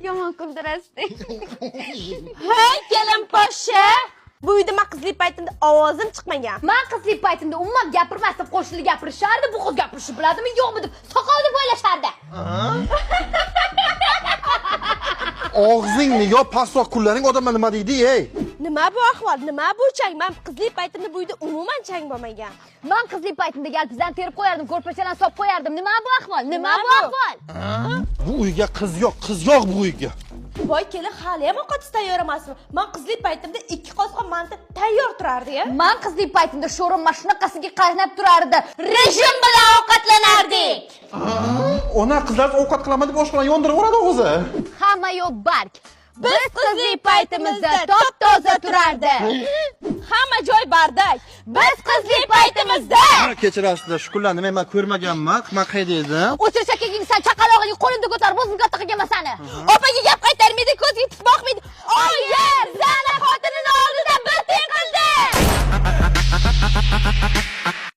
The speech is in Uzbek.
Yomon kuldirasiz. Hey, kelinposhsha! Bu uyda man qizlik paytimda ovozim chiqmagan. Man qizlik paytimda umuman gapirmasdim, qo'shnilar gapirishardi, bu qiz gapirishni biladimi, yo'qmi deb soqov deb o'ylashardi. Og'zingni yo pastroq kunlaring, odamlar nima deydi, ey? Nima bu ahvol? Nima bu chang? Man qizlik paytimda bu uyda umuman chang bo'lmagan. Man qizlik paytimda galpizdan terib qo'yardim, ko'rpachalarni solib qo'yardim. Nima bu ahvol? Nima bu ahvol? Bu uyga qiz yo'q, qiz yo'q bu uyga. Voy kelin, hali ham ovqat tayyor emasmi? Man qizlik paytimda ikki qoshiq manti tayyor turardi ya. Man qizlik paytimda sho'rim shunaqasiga qaynab turardi. Rejim bilan ovqatlanardik. Ona, qizlar ovqat qilaman deb oshxonani yondirib yuboradi o'zi. Hamma yo'q barg. Biz qizlik paytimizda top toza turardi. Hamma joy bardak. Biz qizlik paytimizda Kechirasizlar, shukurlar, nima, men ko'rmaganman. Men qayerda edim? O'chir chakaging, san chaqalog'ingni qo'limda ko'tarib o'zim katta qilganman sani. Opaga gap.